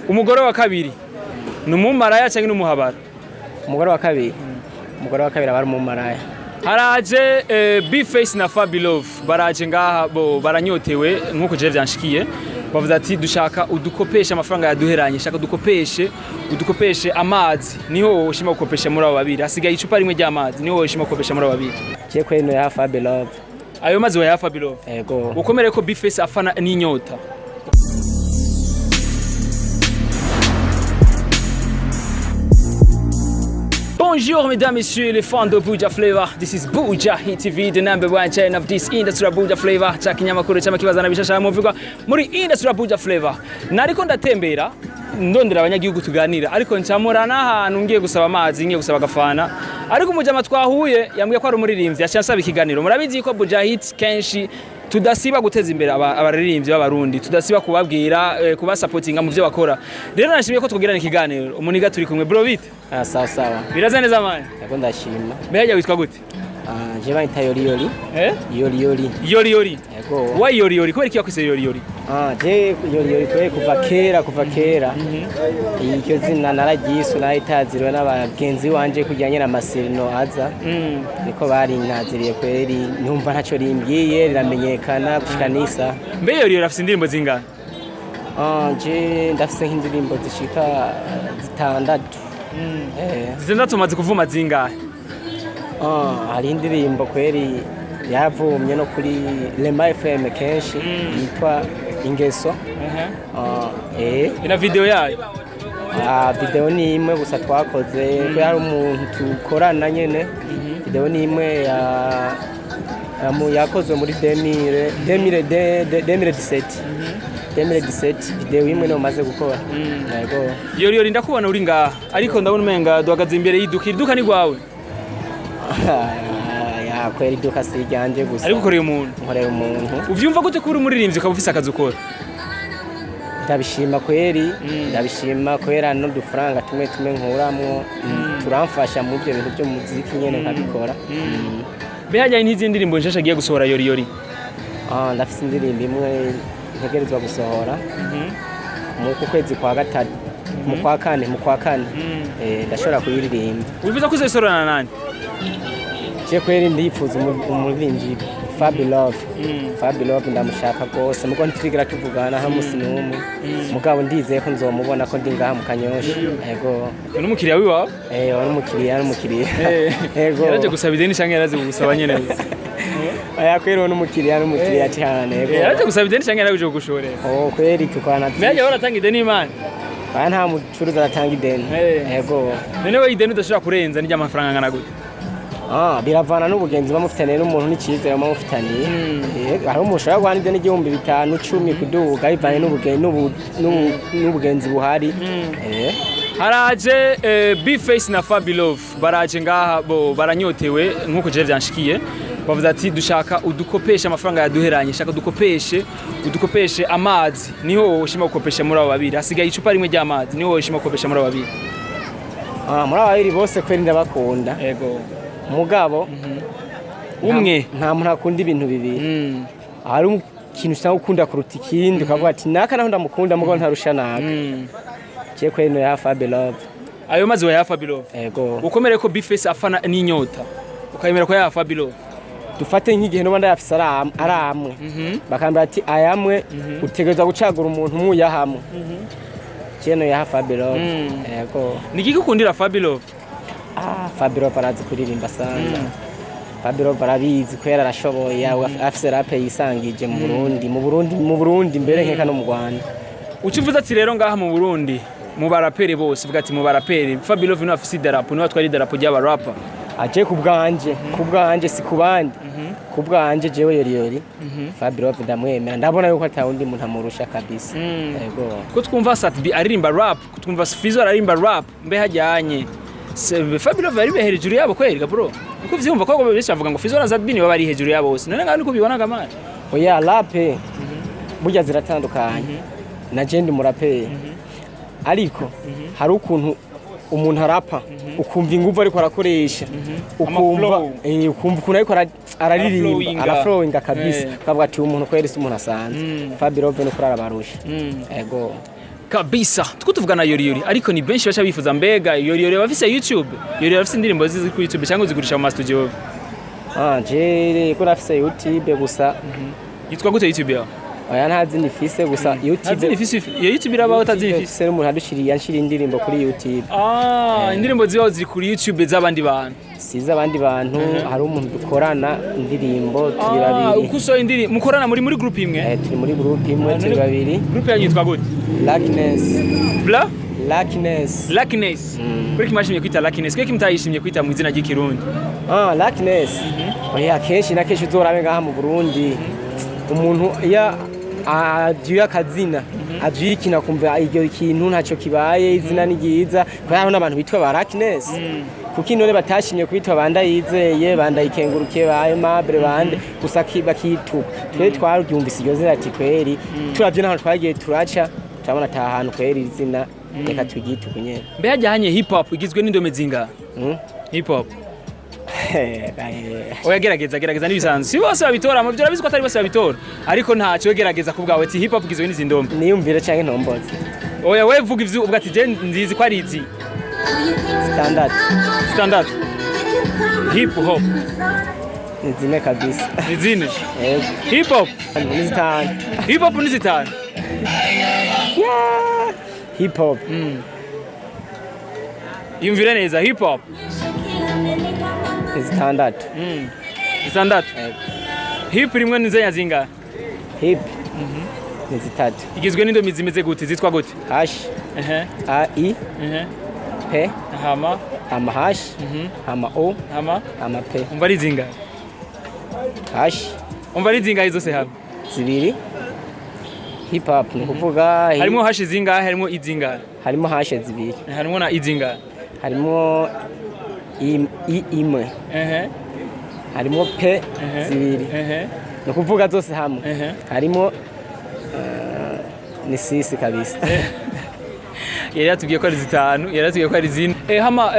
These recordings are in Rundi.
Umugore wa kabiri ni umumaraya cyangwa ni umuhabara? Umugore wa kabiri, umugore wa kabiri aba ari umumaraya. Haraje B-Face na Fabilove, baraje ngaha bo baranyotewe nkuko je vyanshikiye. Bavuze ati dushaka udukopeshe amafaranga yaduheranye, shaka dukopeshe, udukopeshe amazi. Niho wowe ushima gukopesha muri abo babiri? Hasigaye icupa rimwe ry'amazi, niho wowe ushima gukopesha muri abo babiri? Je kweri no ya Fabilove. Ayo mazi wa Fabilove? Ego. Ukomere ko B-Face afana n'inyota. Bonjour mesdames, messieurs, les fans de Buja Flavor. This is Buja Hit TV, the number one channel of this industry of Buja Flavor. Cha kinyamakuru cy'amakibazana bishasha muvugwa muri industry of Buja Flavor. Nariko ndatembera ndondera abanyagihugu tuganira, ariko ncamura n'ahantu ngiye gusaba amazi, ngiye gusaba agafana. Ariko umujama twahuye yambwiye ko ari umuririmbyi, yaciye ansaba ikiganiro. Murabizi ko Buja Hit kenshi tudasiba guteza imbere abaririmbyi b'abarundi, tudasiba kubabwira, kubasapotinga mu byo bakora. Rero nashimiye ko twogirana ikiganiro. Umuniga turi kumwe, bro, bite? Ah, sawa sawa. Biraza neza mani? Ego, ndashima. Mbega witwa gute? Ah, je banyita Yori Yori. Eh? Yori Yori. Yori Yori. Ego. Why Yori Yori? Kubera iki wakwise Yori Yori? Ah, je Yori Yori kweri kuva kera, kuva kera. Iryo zina nararyiswe, naritaziriwe n'abagenzi wanje kugira nyene amasirino aza. Niko barintaziriye kweri, numva ntaco rimbwiye, riramenyekana gushika n'isa. Mbe Yori Yori afise indirimbo zingana? Ah, je ndafise nk'indirimbo zishika zitandatu. Eh. Zitandatu, umaze kuvuma zingahe? Ah, hari indirimbo kweri yavumye no kuri Rema FM kenshi yitwa Ingeso. Ah, eh. Ina video yayo? Ah, video ni imwe gusa twakoze ko hari umuntu tukorana nyene. Video ni imwe yakozwe muri 2000 2000 2017, 2017, video imwe niyo maze gukora. Yego. Yori Yori, ndakubona uri ngaha, ariko ndabona umenga duhagaze imbere y'iduka. Iduka ni rwawe? Ya kweri iduka si iryanje gusa. Ariko ukoreye umuntu? Nkorera umuntu. Uvyumva gute ko uri umuririmbyi ukaba ufise akazi ukora? Ndabishima kweri, ndabishima kubera n'udufaranga tumwe tumwe nkuramwo turamfasha mu byo bintu by'umuziki nyene nkabikora. Mbe hajyanye n'izindi ndirimbo nshasha agiye gusohora Yori Yori? Ah, ndafise indirimbo imwe ntegerezwa gusohora mu ku kwezi kwa gatatu, mu kwa kane, mu kwa kane. Eh, ndashobora kuyiririmba. Wifuza ko uzoyisorana nande? Je kweri ndifuza umuririmbyi Fabilove. Fabilove ndamushaka rwose, mugo ntiturigira tuvugana nta musi n'umwe, mugabo ndizeye ko nzomubona ko ndi ngaha mu Kanyosha. Yego. Ni umukiriya wiwawe? Eh, wari umukiriya, ari umukiriya. Yego. Yaraje gusaba ideni canke yaraje kugusaba nyene gusa? Oya kweri uwo n'umukiriya, n'umukiriya cyane. Yego. Yaraje gusaba ideni canke yaraje kugushorera? Oh, kweri tukorana. Mbega waratanga ideni imana? Oya, nta mucuruzi aratanga ideni. Yego. None we ideni udashobora kurenza ni ry'amafaranga angana gute? Ah, biravana n'ubugenzi muba mufitaniye n'umuntu n'icyizere muba mufitaniye. Eh, hari umuntu ushobora guhana ideni 5000, 10 kuduga, bivanye n'ubugenzi buhari. Eh. Haraje B-Face na Fabilove, baraje ngaha bo baranyotewe nkuko je vyanshikiye. Bavuze ati dushaka udukopeshe amafaranga yaduheranye, shaka dukopeshe, udukopeshe amazi. Niho wowe ushima gukopesha muri abo babiri? Hasigaye icupa rimwe ry'amazi, niho wowe ushima gukopesha muri abo babiri? Ah, muri aba babiri bose kweri ndabakunda. Ego. Mugabo umwe. Nta muntu akunda ibintu bibiri. Hari ikintu usanga ukunda kuruta ikindi, ukavuga ati naka naho ndamukunda mugabo ntarusha naka. Je kweri no ya Fabilove. Ayo mazi wa ya Fabilove? Ego. Ukomere ko B-Face afana n'inyota ukayemera ko ya Fabilove? Dufate nk'igihe nuba ndayafise ari amwe, bakambwira ati ayamwe utegerezwa gucagura umuntu umuyahamwe, je no yaha Fabilove. Yego. Ni iki ukundira Fabilove? Ah, Fabilove arazi kuririmba sana. Fabilove arabizi kubera arashoboye, afise rap yisangije mu Burundi, mu Burundi, mu Burundi mbere nkeka no mu Rwanda. Ucivuze ati rero ngaha mu Burundi mu baraperi bose, uvuga ati mu baraperi Fabilove niwe afise idarapo, niwe atwara idarapo ry'abarapa. Aje ku bwanje, ku bwanje, si ku bandi, ku bwanje jewe Yori Yori, Fabilove ndamwemera, ndabona yuko ata wundi muntu amurusha kabisa. Yego. Ko twumva Sat-B aririmba rap, ko twumva Fizzo aririmba rap, mbe hajyanye Fabilove ari hejuru yabo kweri ga bro? Uko vyumva ko benshi bavuga ngo Fizzo na Sat-B nibo bari hejuru yabo bose, none ngaho niko ubibonaga mani? Oya, rap burya ziratandukanye. Na je ndi umuraperi, ariko hari ukuntu umuntu arapa ukumva inguvu ariko arakoresha, ukumva Ama flow. Ukumva ukuntu ariko araririmba. Araflowinga. Araflowinga kabisa. Ukavuga ati uyu muntu kweri si umuntu asanzwe. Fabilove ni ukuri arabarusha. Ego. Kabisa. Tuko tuvugana Yori Yori, ariko ni benshi baca bifuza, mbega Yori Yori bafise YouTube? Yori Yori afise indirimbo zizi kuri YouTube cyangwa uzigurisha mu ma studio? Ah, je ko nafise YouTube gusa. Yitwa gute YouTube yawe? Oya, nta zindi mfise, gusa YouTube. Ntazindi ifise? Iyo YouTube irabaho utazindi ifise? Mfise n'umuntu adushiriye, anshira indirimbo kuri YouTube. Ah, indirimbo zibaho ziri kuri YouTube z'abandi bantu? Size abandi bantu, hari umuntu dukorana indirimbo, turi babiri. Uko usohoye indirimbo mukorana, muri group imwe? Eh, turi muri group imwe, turi babiri. Group yanyu yitwa gute? Luckness. Bla? Luckness. Luckness. Kuri kimashimye kwita Luckness, kuri kimutayishimye kwita mu izina ry'ikirundi? Ah, Luckness. Oya, kenshi na kenshi uzorabe ngaha mu Burundi, umuntu iyo avyuye akazina, avyuye ikintu, akumva iryo kintu ntacyo kibaye, izina ni ryiza, kubera hariho n'abantu bitwa ba Luckness. Kuko none batashimye kubitwa bandayizeye, bandayikengurukiye, ba Aimable, bande gusa bakituka. Twe twaryumvise iryo zina, ati kweri turavye n'ahantu twagiye turaca, turabona ata hantu kweri izina, reka turyituke nyene. Mbe hajya hip hop igizwe n'indome zingahe? Hip hop. Oya, gerageza, gerageza, n'ibisanzwe, si bose babitora mu byo, urabizi ko atari bose babitora, ariko ntacyo, gerageza ku bwawe ati hip hop igizwe n'izi ndome. Niyumvire canke ntomboze? Oya, we vuga ivyo uvuga ati je nzizi ko ari izi. Zitandatu. Zitandatu. Hip hop. Ni zine kabisa. Ni zine? Yego. Hip hop. Ni zitanu. Hip hop ni zitanu. Yeah! Hip hop. Yumvire neza, hip hop. Ni zitandatu. Zitandatu. Yego. Hip rimwe ni zenya zingahe? Hip ni zitatu. Igizwe n'indomi zimeze gute, zitwa gute? H A I P Hama? Ama H ama O Hama? ama P. Umva ari zingahe? H. Umva ari zingahe zose hamwe? Zibiri. Hip hop ni kuvuga Harimo hashi zingahe, harimo izingahe? Harimo H zibiri. Harimo na izingahe? Harimo I imwe. Harimo P zibiri. Ni ukuvuga zose hamwe harimo ni six kabisa. Yari yatubwiye ko ari zitanu, yari yatubwiye ko ari zine. Hama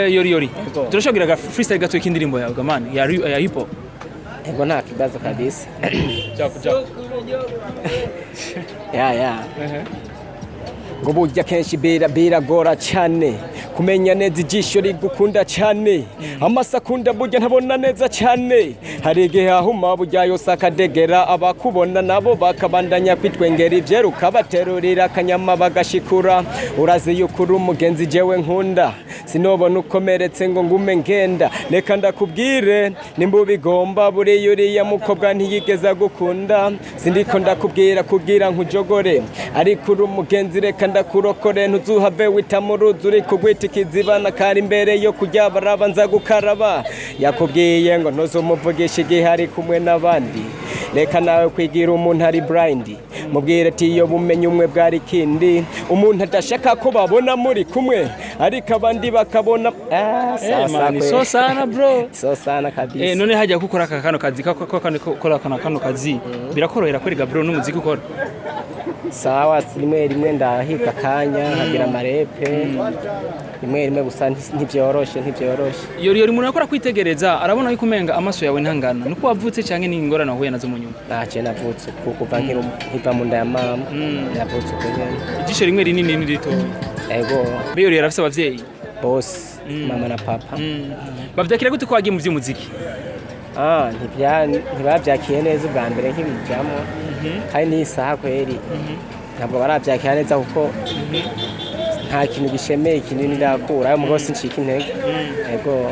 Yori Yori. Yego. Turashobora kugira freestyle gato k'indirimbo yawe gamani ya hip hop? Ego, nta kibazo kabisa. Japo japo. Ya ngo burya kenshi biragora cyane kumenya neza ijisho rigukunda cyane, amaso akunda burya ntabona neza cyane. Hari igihe ahuma burya yose akadegera, abakubona nabo bakabandanya kwitwengera, ivyeruka baterurira akanyama bagashikura. Urazi yuko uri umugenzi jewe nkunda, sinobona ukomeretse ngo ngume ngenda. Reka ndakubwire nimba ubigomba, buriya uriya mukobwa ntiyigeze agukunda. Sindiko ndakubwira kugira nkujogore, ariko uri umugenzi, reka ndakurokore, ntuzuhave wita mu ruzi uri kugwita ikizibana kari. Imbere yo kurya barabanza gukaraba. Yakubwiye ngo ntuzumuvugishe igihe ari kumwe n'abandi, reka nawe kwigira umuntu ari blind. Mubwire ati iyo bumenyi umwe bwari kindi, umuntu adashaka ko babona muri kumwe ariko abandi bakabona. Ah, sawa sawa. Man, so sana bro. So sana kabisa. None hajya gukora aka kano kazi kako kano kora kano kazi birakorohera kwerega bro n'umuziki ukora? Sawa, rimwe rimwe ndahiga akanya nkagira amarepe rimwe rimwe, gusa ntibyoroshe, ntibyoroshe. Yori Yori, umuntu akora kwitegereza arabona yuko umenga amaso yawe ntangana, nuko wavutse canke ni ingorane wahuye nazo mu nyuma? Ntacyo, navutse uku kuva nkiva mu nda ya mama, navutse uku nyene. Ijisho rimwe rinini n'irindi ritoya? Ego. Mbe Yori yarafise abavyeyi? Bose, mama na papa. Bavyakira gute ko wagiye mu vy'umuziki? Ah, ntibabyakiye neza ubwa mbere nk'ibijamo, kandi n'iyi saha kweri ntabwo barabyakira neza, kuko nta kintu gishemeye kinini ndakura mugabo sincika intege. Ego.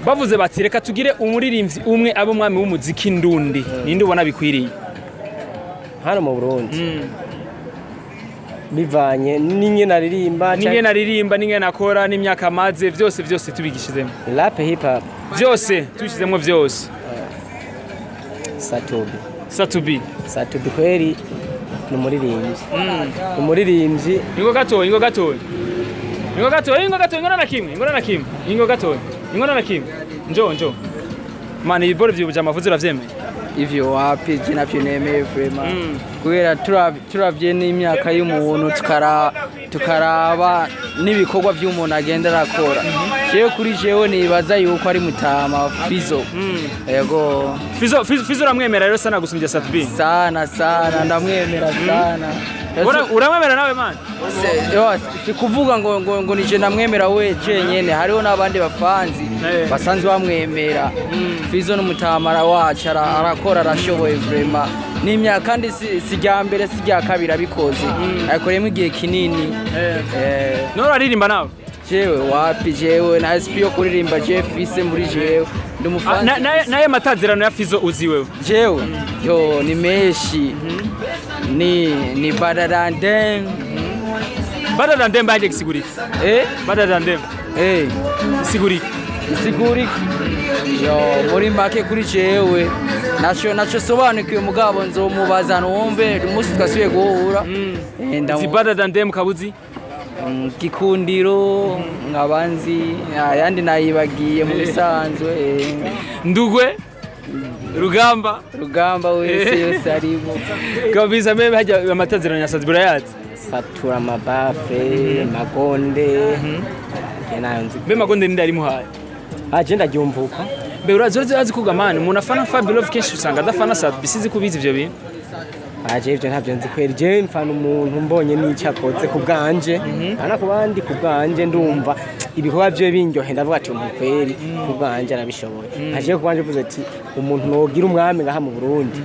Bavuze bati reka tugire umuririmbyi umwe abe umwami w'umuziki ndundi, ninde ubona bikwiriye? Hano mu Burundi, bivanye n'ingene aririmba? N'ingene aririmba, n'ingene akora, n'imyaka amaze, vyose vyose tubigishizemo. Rap, hip hop? Vyose tubishizemo vyose. Sat-B. Sat-B. Sat-B kweri ni umuririmbyi, umuririmbyi. Ingo gatoya, ingo gatoya, ingo gatoya, ingo gatoya, ingona na kimwe, ingona na kimwe, ingo gatoya, ingona na kimwe, njo njo mani, ibiboro vyibuje amavuzi uravyemeye? Ivyo wapi, je navyo nemeye vraiment, kubera turavye n'imyaka y'umuntu, tukaraba n'ibikorwa vy'umuntu agenda arakora. Jewe kuri jewe nibaza yuko ari mutama Fizo, yego. Fizo, Fizo, Fizo uramwemera rero sana gusumbya Sat-B? Sana sana, ndamwemera sana. Uramwemera nawe, man? Yo, si kuvuga ngo nije namwemera we jenyene, hariho n'abandi bafanzi basanzwe bamwemera. Fizo n'umutamara wacu, arakora, arashoboye vraiment. N'imyaka kandi si rya mbere, si rya kabiri abikoze, abikoreyemo igihe kinini. None uraririmba nawe? Jewe wapi, jewe na SP yo kuririmba je fise muri jewe ndi umufanzi. Naye matazirano ya Fizo uzi wewe? Jewe yo ni menshi, ni badarandem. Better than them baje gisigurika? Better than them. Isigurika? Isigurika yo muri make kuri jewe naco sobanukiwe, mugabo nzomubaza numve umunsi twasubiye guhura. Zi better than them kabuzi. Gikundiro nkabanzi, ayandi nayibagiye mu bisanzwe. Ndugwe Rugamba. Rugamba wese yose arimo. Kabisa. Mbe hajya amatazirano ya Sat B urayazi? Satura amabafre, magonde, je nayo nzi. Mbe magonde ninde arimuhaye? Ah, je ndaryumvuka. Mbe urazi kuga man, umuntu afana Fabio kenshi usanga adafana Sat B, sizi kubizi ivyo bintu. Ah, je ivyo ntabyo nzi kweri. Je mfana umuntu mbonye n'icyo akoze ku bwanje, ana ku bandi. Ku bwanje ndumva ibikorwa byo binyohe, ndavuga ati umuntu kweri ku bwanje arabishoboye. Nkaje ku bwanje mvuze ati umuntu nogira umwami ngaha mu Burundi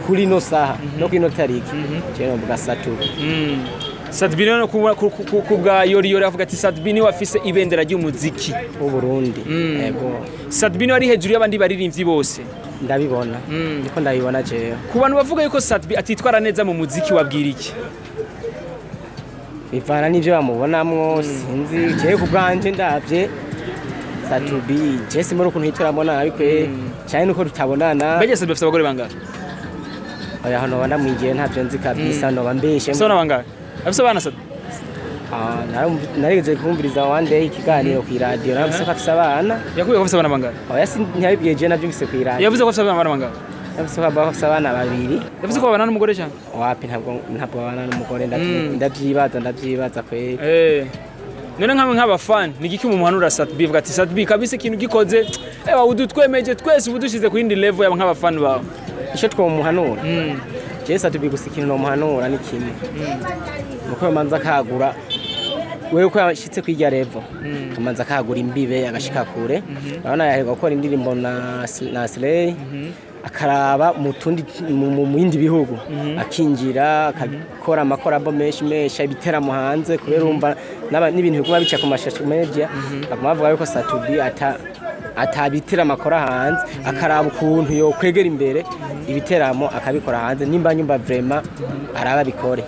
kuri ino saha no kuri ino tariki, je novuga Satura. Sat B no ku bwa Yori Yori avuga ati Sat B niwe afise ibendera ry'umuziki w'u Burundi, yego. Sat B niwe ari hejuru y'abandi baririmbyi bose. Ndabibona, niko ndabibona jewe. Ku bantu bavuga yuko Sat B atitwara neza mu muziki, wabwira iki? Bivana n'ivyo bamubonamwo, sinzi. Jewe ku bwanje ndavye Sat B, je simbona ukuntu yitwaramo nabi kwe, cyane nuko tutabonana. Mbega Sat B afise abagore bangahe? Oya, hano noba ndamwigiye, ntabyo nzi kabisa, noba mbeshe. Afise abana bangahe? Afise abana Sat B? Ah, narigeze kumviriza one day ikiganiro ku iradiyo, navuze ko afise abana. Yakubwiye ko afise abana bangahe? Oya, si ntiyabibwiye, je navyumvise ku iradiyo. Yavuze ko afise abana bangahe? Yavuze ko afise abana babiri. Yavuze ko babana n'umugore cyane? Wapi, ntabwo babana n'umugore, ndavyibaza kweri. None nkamwe nk'abafani ni igiki mumuhanura Sat B? Vuga ati Sat B kabisa ikintu gikoze, ewa udutwemeje twese, ubu dushize ku yindi level yaba nk'abafani bawe. Ico twomuhanura, je Sat B gusa ikintu nomuhanura ni kimwe, nuko yomanza akagura wewe ko yashitse kwirya level, kamanza akagura imbibe agashika kure. Urabona yaheruka gukora indirimbo na Slay, akaraba mu tundi mu bindi bihugu, akinjira akakora amakorabo menshi menshi, ibiteramo hanze, kubera urumva n'ibintu biguma bica ku ma social media, baguma bavuga yuko Sat B ata atabiteramo akora hanze. Akaraba ukuntu yokwegera imbere ibiteramo akabikora hanze, nimba nyumva vraiment araba abikore.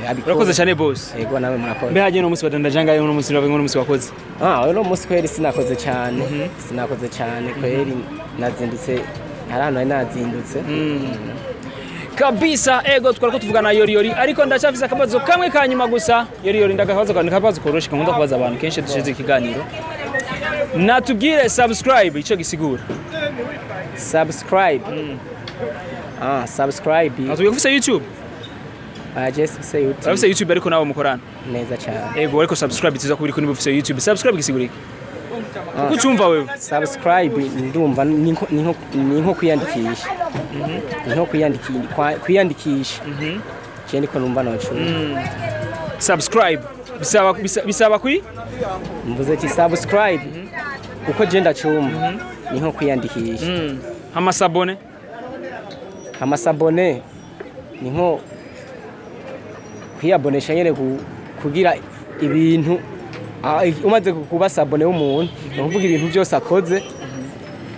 Abikore. Urakoze cyane, boss. Yego, nawe murakoze. Mbe hagiye no munsi badandaje angahe uno munsi? Uravuga uno munsi wakoze? Ah, uno munsi kweri sinakoze cyane, sinakoze cyane kweri, nazindutse, hari ahantu nari nazindutse. Kabisa. Ego, twariko tuvugana Yori Yori, ariko ndacyafise akabazo kamwe ka nyuma gusa. Yori Yori, ndakabazo kandi kabazo koroshe nkunda kubaza abantu kenshi dushize ikiganiro. Natubwire subscribe ico gisigura. Subscribe, ah, subscribe. Natubwire ko ufise YouTube. Ah, just say YouTube. Urafise YouTube ariko nawe mukorana? Neza cyane. Ego, ariko subscribe tuza kubiri kuri ufise YouTube. Subscribe gisigura iki kuko ucumva wewe? Subscribe ndumva ni nko kwiyandikisha, ni nko kwiyandikisha, je niko numva nocumva. Subscribe bisaba kwi Mvuze ati subscribe uko je ndacumva ni nko kwiyandikisha. Amasabone? Amasabone ni nko kwiyabonesha nyene, kugira ibintu, umaze kuba s'abonner w'umuntu, ni ukuvuga ibintu byose akoze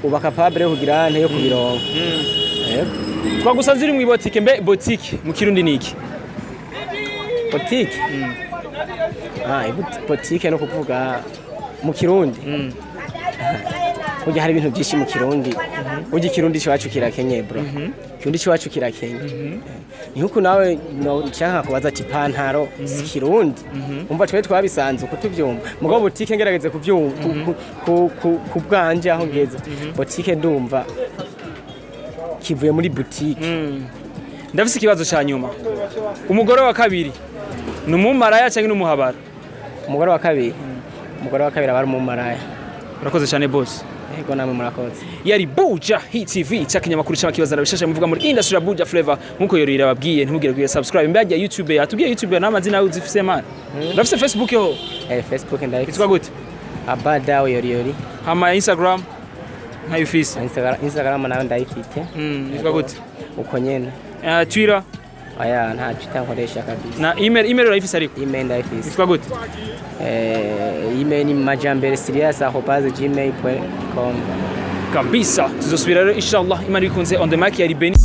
uba capable yo kugira nte yo kubironka. Yego. Twagusanze uri mu botike. Mbe botike mu Kirundi ni iki? Botike, ah, botike no kuvuga mu Kirundi, burya hari ibintu byinshi mu Kirundi. Burya Ikirundi c'iwacu kirakenye, bro, Ikirundi c'iwacu kirakenye. Ni nkuko nawe nshaka kubaza ati pantaro si Kirundi, umva twe twabisanze uko tubyumva. Mugabo botike ngerageze kubyumva ku bwanje aho ngeze, botike ndumva kivuye muri boutique. Ndafise ikibazo ca nyuma. Umugore wa kabiri ni umumaraya cyangwa ni umuhabara? Umugore wa kabiri, umugore wa kabiri aba ari umumaraya. Urakoze cyane, boss. Yego, namwe murakoze. Yari Buja Hit TV, cya kinyamakuru cy'amakibazana bishasha muvuga muri industry ya Buja Flavor. Nkuko yori irababwiye, ntimugire kugira subscribe mbajya YouTube. Yatubwiye YouTube n'amazina yawe uzifise man. Urafise Facebook yo? Facebook ndayifise. Yitwa gute? Abadawo Yori Yori. Hama Instagram ntayo ufise? Instagram nayo ndayifite. Yitwa gute? Uko nyene. Twitter? Oya, nta Twitter nkoresha kabisa. Na email urayifise ariko? Email ndayifise. Yitwa gute? Email ni majamberesirias@gmail.com. Kabisa, tuzosubira rero inshallah Imana ibikunze. On the mic yari Beni.